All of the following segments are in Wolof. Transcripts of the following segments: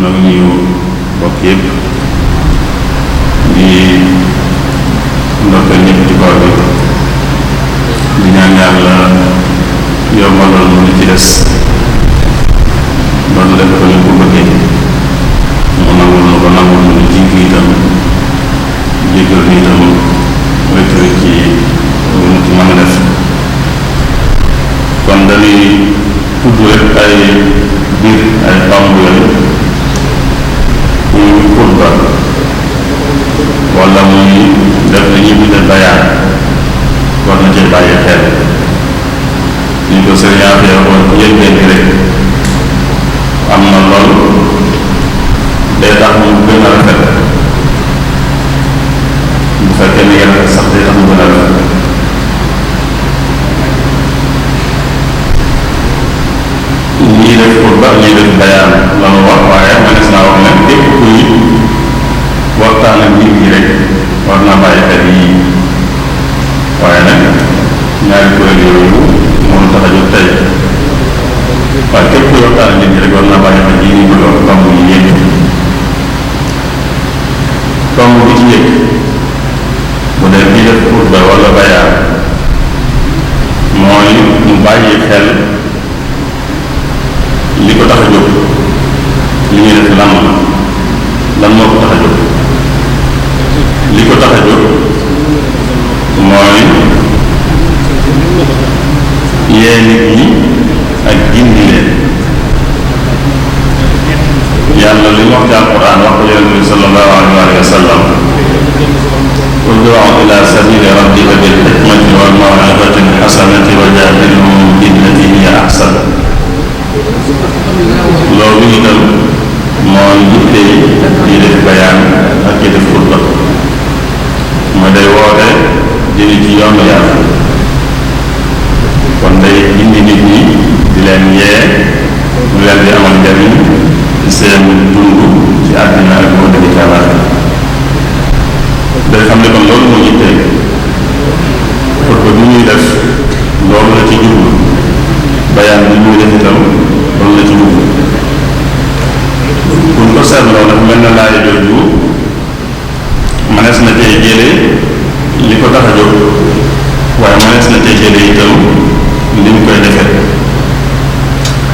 noo ngi nuyu bokk yëpp di ndokkeel ñëpp ci koor bi di ñaan Yàlla yombalal mu ci des ba nu def ko ñu ko bëggee mu nangul nu ko nangul nu ñu jiitu itam jéggal ni itam rëcc rëcc ci lu mu ci mën a def. kon dañuy tudd rek ay biir ay tomb yooyu muy xutba wala muy def li ñuy bindee bayaan war na cee bàyyi xel ñu ko sëriñ Afia waxoon ci njëlbeen gi rek am na lool day tax mu gën a rafet bu fekkee ni rafet sax day tax mu gën a rafet ñii def xutba ñii def bayaan lanu wax waaye manees naa wax ne képp kuy waxtaan ak nit ñi rek war naa bàyyi xel yii waaye nag ñaari kuréel yooyu moom tax a jóg tey waaye képp kuy waxtaan ak nit ñi rek war naa bàyyi xel yii ñu bëgg a wax tomb yi yëpp tomb bi ci njëkk bu dee kii def xutba wala bayaan mooy mu bàyyi xel li ko tax a jóg li ñuy def lan moo ko tax a jóg li ko tax a jóg mooy yee nit ñi ak gindi leen yàlla li mu wax ci alquran wax ko yonent bi sallallahu alayhi wa sallam ud'u ila sabili rabbika bil hikmati wal maw'izati al hasanati wa jaadilhum billati hiya ahsan loolu itam mooy yitte yi def bayaan ak yi def xutba mooy day woote jëli ci yoonu Yàlla kon day indi nit ñi di leen yee lu leen di amal njariñ seen dund ci àddina ak moo dëgg caabaat day xam ne kon loolu moo yitte xutba bi ñuy def loolu la ci jublu bayaan bi ñuy def itam loolu la ci jublu buñ ko seetloo dafa mel na laaya jooju mënees na cee jëlee li ko tax a jóg waaye mënees na cee jëlee itam li ñu koy defee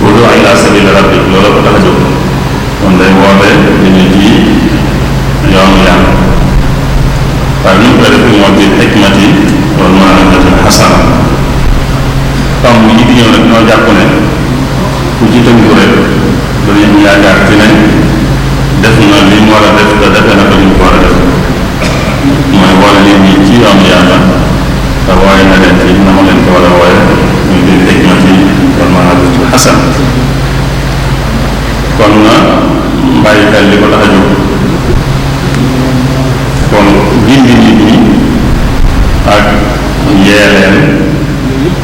ud'u ila sabili rabbik loolu ko tax a jóg kon day woote nit ñi ci yoonu Yàlla waaye ni ñu koy defee mooy bil hikmati wal maw'izati al hasana tomb yi di ñëw nag ñoo jàpp ne ku ci tënku rek dañuy yaakaar ci ne def na li mu war a def te defe na ko li mu ko war a def mooy boole nit ñi ci yoonu Yàlla te wooye na leen ci na ma leen ko war a wooye muy bil hikmati wal maw'izati al hasana kon na bàyyi xel li ko tax a jóg kon gindi nit ñi ak yee leen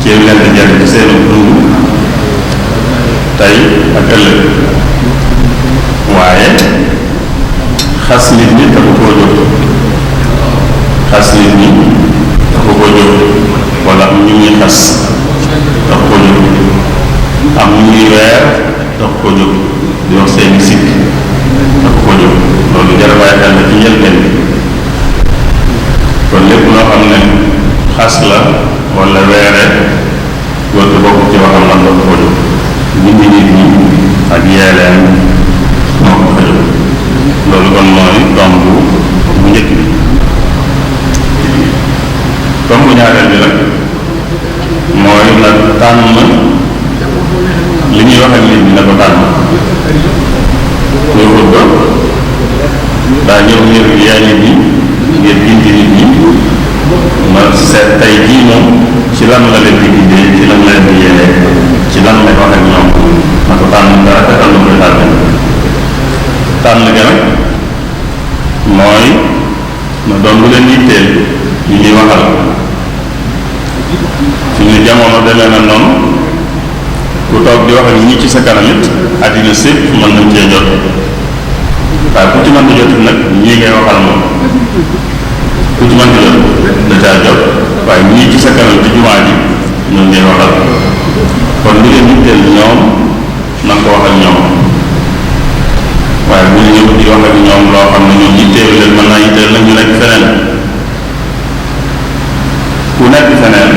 ci leen di jëriñ ci seen dund tey ak ëllëg waaye xas nit ñi taxu koo jóg xas nit ñi taxu koo jóg wala am ñu ñuy xas taxu koo jóg am ñu ñuy weer taxu koo jóg di wax seeni sikk taxu koo jóg loolu jar a bàyyi xel na ci njëlbeen bi kon lépp loo xam ne xas la wala weere wërtu bokk ci waxam lan taxu koo jóg gindi nit ñi ak yeeleen moo ko fa jóg loolu kon mooy tomb bu njëkk bi tomb bu ñaareel bi nag mooy na tànn li ñuy wax ak nit ñi na ko tànn kuy xutba daa ñëw ngir yee nit ñi ngir gindi nit ñi ma seet tey jii moom ci lan la leen di gindee ci lan la leen di yee ci lan lay wax ak ñoom na ko tànn dara te tànn koy tànn ga nag mooy na doon lu leen yitteel ñu ñuy waxal suñu jamono demee na noonu ku toog di wax ak ñi ci sa kanam it àddina sépp mën nañ cee jot waaye ku ci mën di jot nag ñii ngay waxal moom ku ci mën di jot da caa jot waaye ñii ci sa kanam ci jumaa ji ñoom ngay waxal kon li leen yitteel ñoom na nga ko wax ak ñoom wax ak ñoom loo xam ne ñoom yitteel leen mën naa yitteel la ñu nekk feneen. ku nekk feneen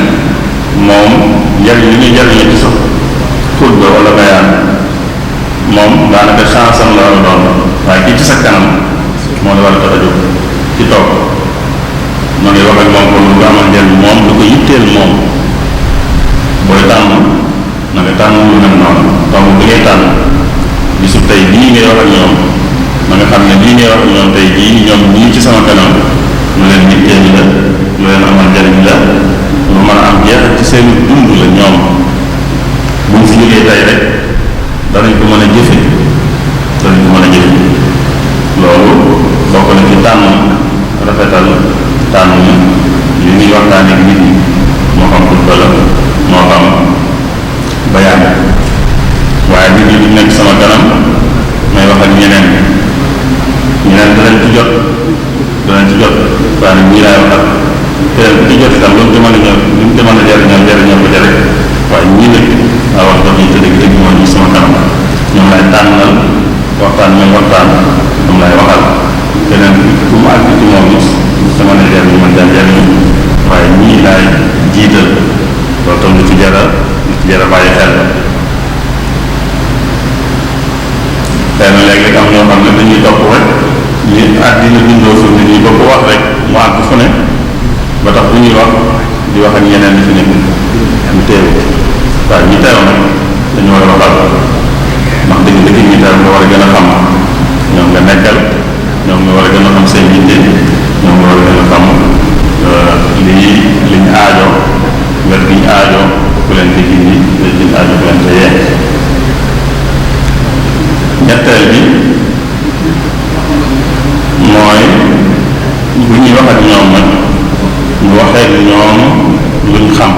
moom njariñ li ñuy jariñoo ci sax xutba wala bayaan moom daanaka chance am la war a doon waaye kii ci sa kanam moo la war a tax a jóg ci toog ma ngi wax ak moom kon lu amal njariñ moom lu ko yitteel moom booy tànn na nga tànn lu mel noonu donc bi ngay tànn bisu tey lii ngay wax ak ñoom na nga xam ne lii ngay wax ak ñoom tey jii ñoom ñii ci sama kanam lu leen yitteel la lu leen amal njariñ la lu mën a am jeexal ci seen dund la ñoom buñ fi jógee tey rek danañ ko mën a jëfe loolu bokk na ci tànn rafetal tànn li ñuy waxtaanee ak nit ñi moo xam xutba la moo xam bayaan waaye nit ñi duñ nekk sama kanam may wax ak ñeneen danañ ci jot waaye nag ñii laay waxal keneen ku ci jot itam lu mu ci mën a ñëw lu mu ci mën a jariñoo ko jare waaye ñii nag daa war dox yi te dëgg mooy ñi sama kanam ñoom lay tànnal waxtaan ñoom lay waxal keneen ku mu àgg ci moom it sama ne jariñ man daan jariñu waaye ñii laay jiital loolu tam lu ci jara bàyyi xel xëy na léegi am ñoo xam ne dañuy topp rek ñi àddina bindoo fi ne ñuy bopp wax rek mu àgg fu ne ba tax bu ñuy wax di wax ak ñeneen ñi fi nekk ñu teew waaye ñi teew nag dañu war a waxal ndax dëgg ñi teew nga war a gën a xam ñoom nga nekkal ñoom nga war a gën a xam seen yitte ñoom nga war a gën a xam liñ aajo wet giñ aajo ku leen fi gindi wet giñ aajo ku leen fa yee ñetteel bi mooy bu ñuy wax ak ñoom nag ñu waxee ak ñoom luñ xam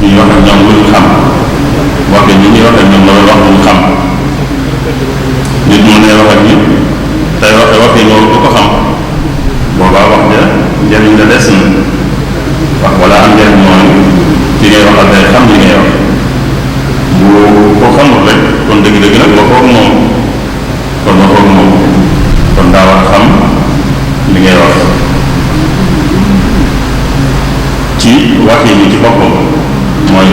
ñuy wax ak ñoom luñ xam waxe ñi ñuy wax ak ñoom loolu wax luñ xam nit mu ne wax ak ñi tey waxe loolu du ko xam boobaa wax ja njëriñ la des na wax wala am njëriñ mooy ci ngay waxal tey xam li ngay wax bu ko xamul rek kon dëgg-dëgg nag waxoo ak moom kon daa war a xam li ngay wax ci wax yi ci boppam mooy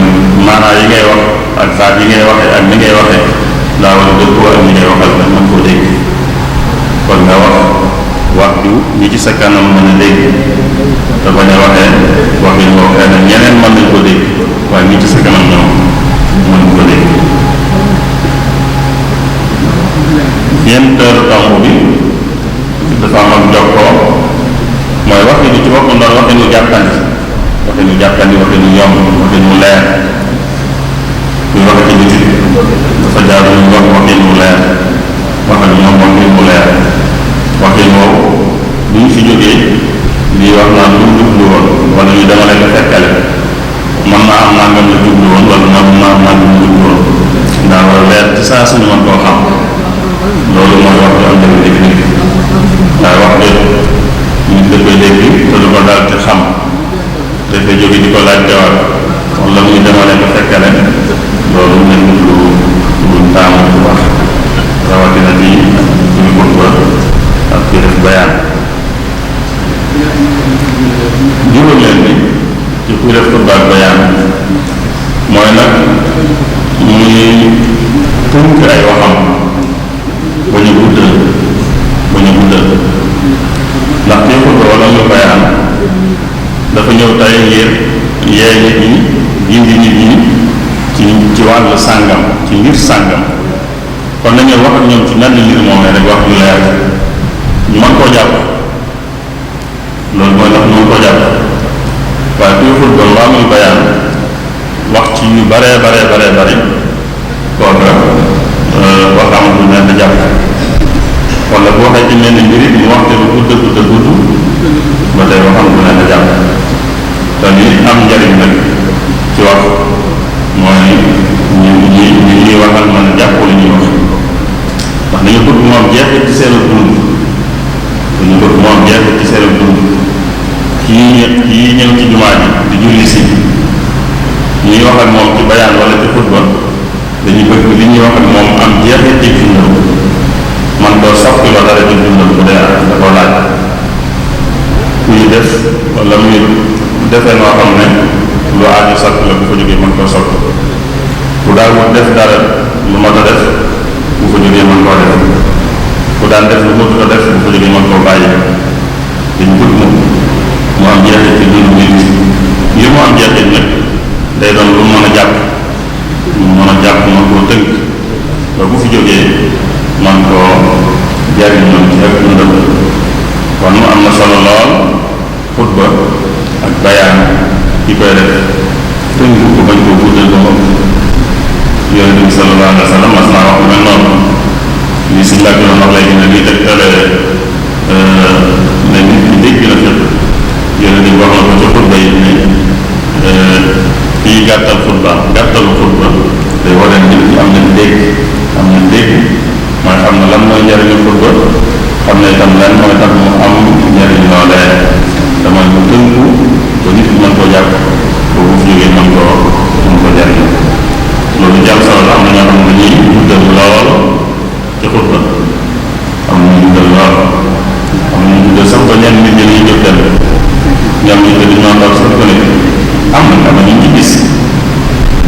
maanaa yi ngay wax ak baat yi ngay waxee ak ni ngay waxee daa war a dëppoo ak ni ngay waxal nag mën koo dégg kon nga wax ju ñi ci sa kanam mën a dégg te bañ a waxee wax yi nga waxee nag ñeneen mën nañ ko dégg waaye ñi ci sa kanam ñoom mën ko dégg ñeenteelu tomb bi dafa am ak jokkoo mooy wax yi ci boppam doon waxi nu jàppandi waxi nu yomb waxi nu leer kuy wax ci nit dafa jaaru ñu wax waxi nu leer wax ak ñoom waxi nu leer waxi woowu bu ñu fi jógee lii wax naan lu jublu woon wala ñu demale ko fekkale mën naa am nangam la jublu woon wala mën naa am nangam la jublu woon daa war a leer ci saa suñu mën koo xam loolu mooy wax ju am njëriñ dégg waaye wax jot nit da koy dégg te du ko daal ci xam dafay jóge di ko laaj teewaat wala muy demale ko fekkale loolu nekkul lu taamu bu wax rawatina ci suñu xutba ak ci def bayaan juróomeel bi ci kuy def xutba ak bayaan mooy nag muy tënk ay waxam ba ñu guddal ndax kii xutba wala muy bayaan dafa ñëw tey ngir yee nit ñi gindi nit ñi ci wàllu sàngam ci mbir sàngam kon nañu wax ak ñoom ci menn mbir moom ne rek wax ñu leer ñu mën koo jàpp loolu mooy tax ñu mën koo jàpp waaye kuy xutba waa muy bayaan wax ci yu baree kooka wax amul lu leen di jàpp wala boo waxee ci menn mbir it mu waxte lu gudd ba tey wax amul lu leen di jàpp te li am njariñ nag ci wax mooy ñi waxal mën a jàpp li ñuy wax ndax dañu bëgg moom jeexit ci seen dund kii ñëw ci jumaa ji di julli si ñuy wax ak moom ci bayaan wala ci xutba dañuy bëgg li ñuy wax ak moom am jeexit ci fi ñëw man doo soppi wala muy defee noo xam ne lu aaju sàkk la bu fa jógee mën koo soppi ku daawul def dara lu mat a def bu fa jógee mën koo def ku daan def lu mënut a def bu fa jógee mën koo bàyyi dañ bëgg mu am jeexit ci dundu nit ngir mu am jeexit nag day doon lu mën a jàpp mën koo tënk ba bu fi jógee man koo jariñoo ci ak dundam kon am na solo lool xutba ak bayaan yi koy def tënk ko bañ koo guddal ba moom yonent bi sallallahu alayhi wa sallam mas naa wax lu mel noonu li si làkk doon wax léegi ne liy teg tale ne nit ki dégg na fépp yonent bi wax na ko ci xutba yi ne kii gàttalu xutba day wane nit ñi am na dégg mooy xam ne lan mooy njariñu xutba xam ne itam lan mooy tax mu am njariñ loolee damay mu tënku ba nit ki mën koo jàpp boobu fi jógee mën koo jariñ loolu jàmm solo la am na ñoo xam ne dañuy guddal lool ci xutba am na ñu guddal lool am na ñu guddal sax ba ñenn nit ñi dañuy jóg dem ñoom ñu ko di ñoo toog sax ko ne am na ñu ci gis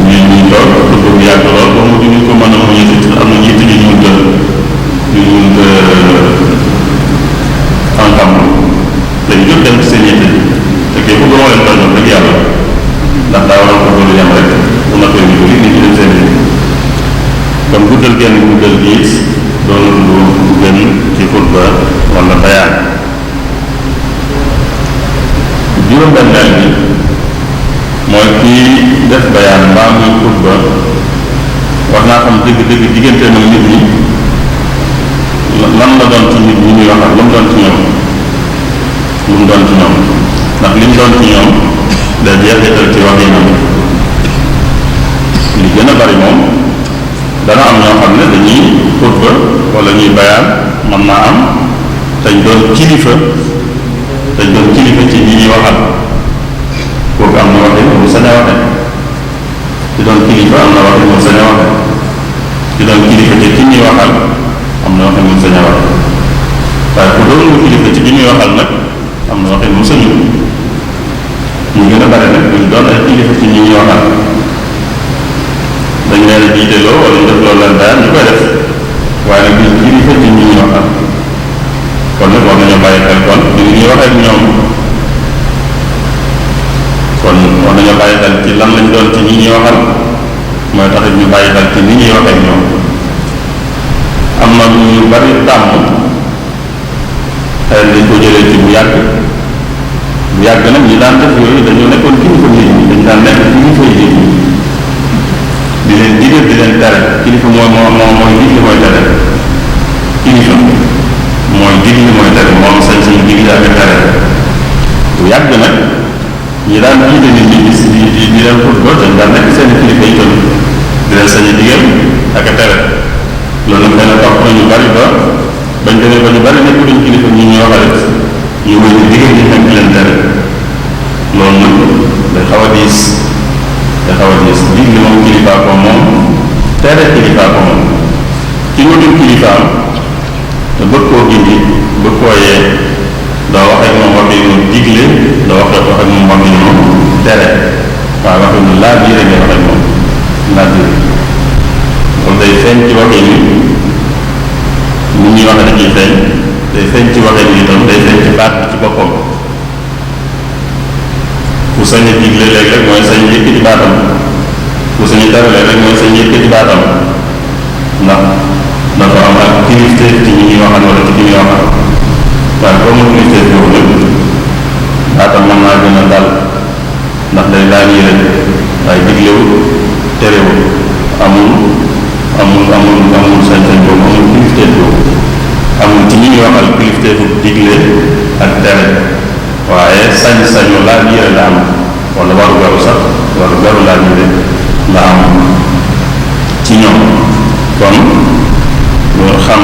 ñuy toog xutba bu yàgg lool ba mu duñu ko mën a muñu ci am na ñitt ñu mun xam-xam dañu jóg dem ci seen yitte te kii bëgg moo leen toll nag dëgg yàlla ndax daa waroon ko lu yem rek bu noppee ñu bëri nit ñi dem seen yitte kon guddal genn guddal giit doonul lu gën ci xutba wala bayaan juróom-benneel bi mooy kii def bayaan mbaa muy xutba war naa xam dëgg-dëgg diggante nag nit ñi lan la doon ci nit ñi ñuy wax ak lu mu doon ci ñoom ndax li mu doon ci ñoom da jeexital ci wax yi ñoom li gën a bari moom dana am ñoo xam ne dañuy xutba wala ñuy bayaan mën naa am dañ doon kilifa ci ñi ñuy waxal kooku am na waxee mu sañ a waxe ci doon kilifa am na waxee mu sañ a waxe ci doon kilifa ci ki ñuy waxal am na waxee mu sañ a waxe waaye ku doon lu kilifa ci ki ñuy waxal nag am na waxee mu sañu ñu gën a bare nag duñ doon ay kilifa ci ñi ñuy waxal dañ leen a jiiteloo wala ñu def loolu leen daan ñu koy def waaye nag duñ kilifa ci ñi ñuy waxal kon nag war nañoo bàyyi xel kon ñu ngi ñuy waxee ak ñoom kon war nañoo bàyyi xel ci lan lañ doon ci ñi ñuy waxal mooy taxit ñu bàyyi xel ci ni ñuy waxee ak ñoom am na ñu bari tàmm xel dañ ko jëlee ci bu yàgg nag ñi daan def yooyu dañoo nekkoon kilifa nit ñi dañ daan nekk kilifa yi nit ñi di leen digal di leen tere kilifa mooy digle mooy tere kilifa mooy digle mooy tere moom sañ sañ digle ak tere bu yàgg nag ñi daan jiite nit ñi di leen xutba dañ daan nekk seen kilifa yi tamit di leen sañ a digal ak a tere loolu nag dana topp nañu bari ba bañ demee ba ñu bari nekk duñ kilifa ñi ñuy waxale ñu wéy di digal ñi nekk leen tere loolu nag day xaw a diis digle moom kilifaa ko moom tere kilifaa ko moom ci wutum kilifaam te bëgg koo gindi bëgg koo yee doo wax ak moom wax yi mu digle doo wax ak moom wax yi mu tere waaye wax yi laa biire ngay wax ak moom laa biire loolu day feeñ ci waxee ni nit ñuy waxe dañuy feeñ day feeñ ci waxee ni itam day feeñ ci baat bi ci boppam ku sañ a digle léeg-léeg mooy sañ yëkkati baatam ku sañ a tere léeg-léeg mooy sañ yëkkati baatam ndax dafa am ak kilifteef ci ñi ñuy waxal wala ci ki ñuy waxal waaye boo ma kilifteef boobu nag baatam mën naa gën a dal ndax day daan yére waaye diglewul terewul amul sañ-sañ boobu amul kilifteef boobu amul ci ñi ñuy waxal kilifteefu digle ak tere waaye sañ-sañu laa yére la am wala waru garu sax waru garu laa yére la am ci ñoom kon loolu xam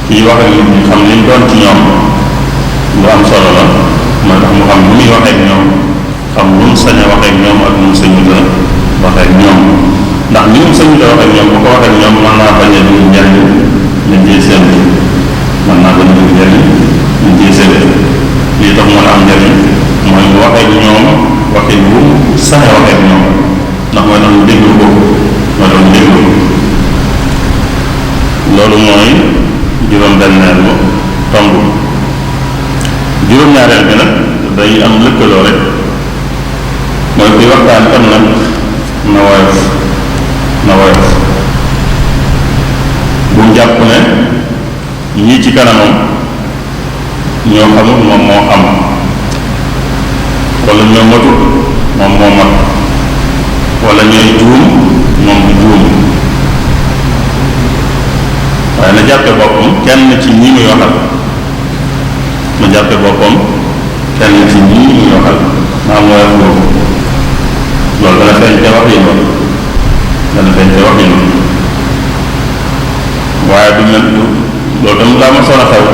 kii wax ak nit ñi xam li mu doon ci ñoom lu am solo la mooy tax mu xam lu muy waxee ak ñoom xam lu mu sañ a waxee ak ñoom ak lu mu sañu la waxee ak ñoom ndax li mu sañu la waxee ak ñoom bu ko waxee ak ñoom mën naa bañ a dugg njariñ lañ ciy séntu mën naa bañ a dugg njariñ lañ ciy séntu lii tax mën a am njariñ loolu mooy juróom-benneelu tomb. juróom-ñaareel bi nag day am lëkkaloo rek mooy kuy waxtaan tam nag na woyof bu mu jàpp ne ñii ci kanamam ñoo xamul moom moo xam wala ñoo matut moom moo mat wala ñooy juum moom du juum waaye na jàppe boppam kenn ci ñi muy waxal na jàppe boppam kenn ci ñi muy waxal maa mooy wax boobu loolu dana feeñ te wax yi noonu waaye du mel loolu tam daa ma soon a xew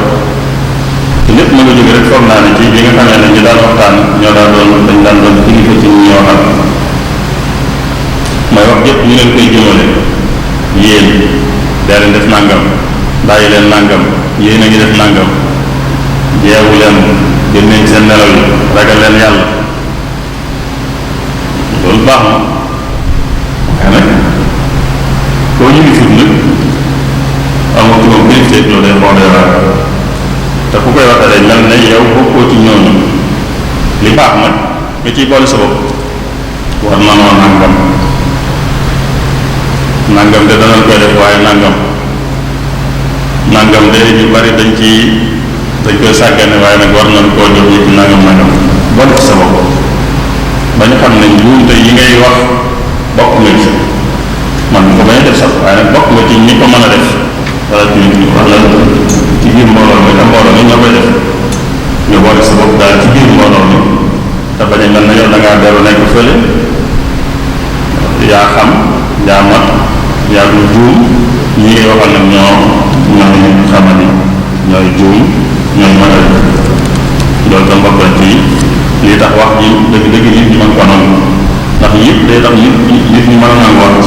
te lépp ma nga jóge rek foog naa ne ci bi nga xamee ne ñu daan waxtaan ñoo daan doon dañ daan doon kilifa ci ñi waxal mooy wax jëpp ñu leen koy jëmale yéen daa leen def nàngam bàyyi leen nàngam yéen a ngi def nàngam jeewu leen génnee seen nelaw yi ragal leen yàlla loolu baax na waaye nag koo ñu ngi fut nag amul moom kilifteeg loolu day xoo dee waar te ku koy waxee day mel ne yow bokkoo ci ñooñu li baax nag nga ciy boole sa bopp war na noo nangam de danañ koy def waaye nangam de ñu bari dañ koy sàggane waaye nag war nañ koo jox ñi ci nangam boole ci sa bopp ba ñu xam ne njuumte yi ngay wax bokk nga ci man ko bañ a def sax waaye nag bokk nga ci ñi ko mën a def wala ci biir mbooloo mi te mbooloo mi ñoo koy def nga boole sa bopp daal ci biir mbooloo mi te bañ a mel na yow da ngaa beru nekk fële yaa xam yaa mat yaa du juum ñi ngay waxal nag ñooy xamani ñooy juum ñooy mën a loolu tam bokk ci lii tax wax ji dëgg nit ñi mën ko nangu ndax yëpp day tax nit ñi mën a nangu wax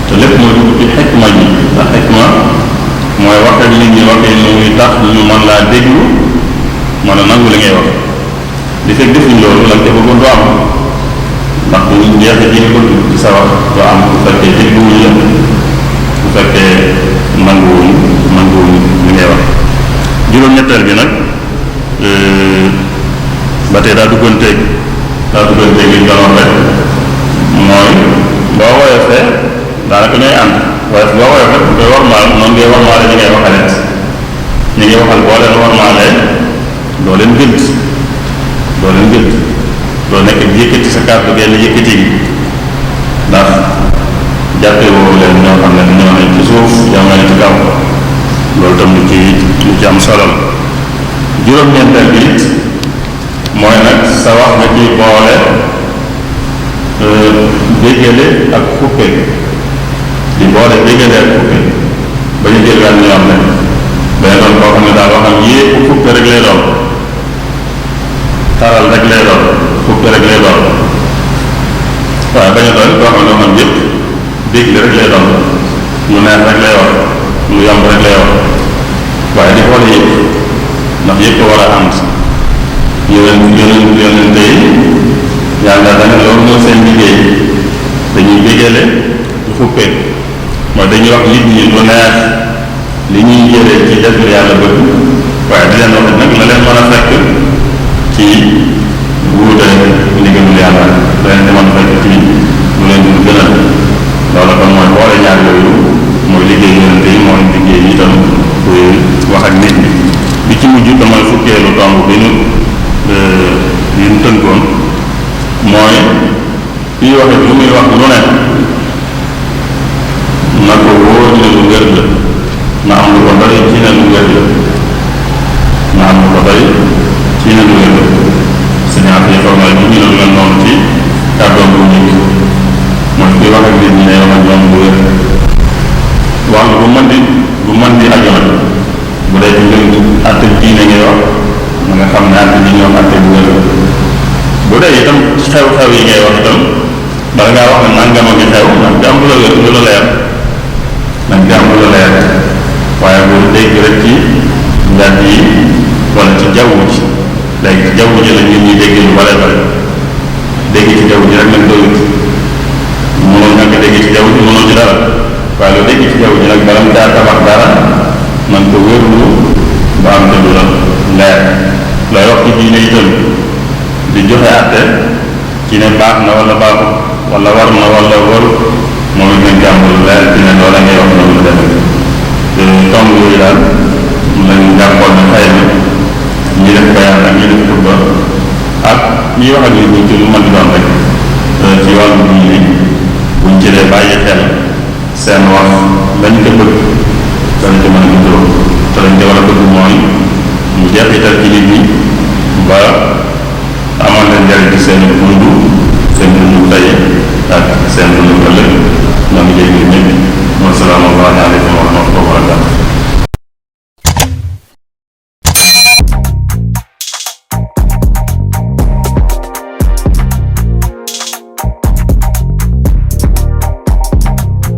te lépp mooy dugg ci xikma ji ndax xikma mooy wax ak nit ñi waxee nu muy tax ñu mën laa déglu mën a nangu li ngay wax di fekk defuñ loolu lan te bëggoon doo am ndax bu ñu jeexee ci ko ci sa wax doo am bu fekkee dégluwuñ la bu fekkee nanguwuñ li ngay wax. juróom-ñetteel bi nag ba tey daa dugganteeg li ñu doon wax rek mooy boo woyofee daanaka ñooy ànd waaye boo woyofee bu koy warmaal noonu ngay warmaale ñi ngay waxalee ñi ngay waxal boo leen warmaalee doo leen gënt doo nekk yëkkati sa kàddu genn yëkkati gi ndax jàppee woo leen ñoo xam ne ñoo ne ci suuf yow nga ne ci kaw loolu tam lu ci am solo la. juróom-ñeenteel bi it mooy nag sa wax nga ciy boole déggale ak xuppe di boole déggale ak xuppe ba ñu jël wenn yoon ne day doon koo xam ne daal waxam yépp xuppe rek lay doon taral rek lay doon xuppe rek lay doon waaye bañ a doon koo xam ne waxam yépp dégg rek lay doon lu neex rek lay wax lu yomb rek lay wax waaye di boole yépp ndax yépp war a ànd yonente yi yàlla dana loolu mooy seen liggéey dañuy bégale du xuppee mooy dañuy wax nit ñi lu neex li ñuy jëlee ci def lu yàlla bëgg waaye di leen wax nag la leen mën a fekk ci wuute ndigalul yàlla da leen di mën a fekk ci lu leen di gënal loolu kon mooy boole ñaar yooyu mooy liggéey yonente yi mooy liggéey yi itam kuy wax ak nit ñi bi ci mujj te mooy fukkeelu tomb bi ñu tënkoon mooy kii waxe lu muy wax lu ne na ko wóor ne lu wér la na am lu ko doy ci ne lu wér la na am lu ko doy ci ne lu wér la siñaat yi foog naa ñu ne lu mel noonu ci kàddoom bu njëkk mooy kuy wax ak nit ñi ne yow ak ñoom lu wér wax bu mën di aju nag bu dee ci mbirum àtte diine ngay wax na nga xam ne àtte ji ñoom àtte bu wér bu dee itam xew-xew yi ngay wax itam bala ngaa wax ne nangam a ngi xew nag di am lu la wér lu la leer nag di am lu la leer waaye bu dégg rek ci mbedd yi wala ci jaww ji léegi ci jaww ji la nit ñi dégg lu bare bare dégg ci jaww ji rek nag doyut mënoo ñàkk dégg ci jaww ji mënoo ci dara waaye lu dégg ci jaww ji nag bala mu daa tabax dara ne baax na wala baaxul wala war na wala warul moom it nañ ko am lu leer ci ne loola ngay wax noonu la demee te tomb yooyu daal lañ jàppoon ne xëy na ñi def bayaan ak ñi def xutba ak ñi wax ak nit ñi ci lu mën di doon rek ci wàllu diine buñ ci dee bàyyi xel seen wax lañ ko bëgg dana ci mën a juddoo te lañ ca war a bëgg mooy mu jeexital ci nit ñi ba amal leen njariñ ci seen dund seen dundu tey ak seen dundu ëllëg ñoo ngi jéggi ñëpp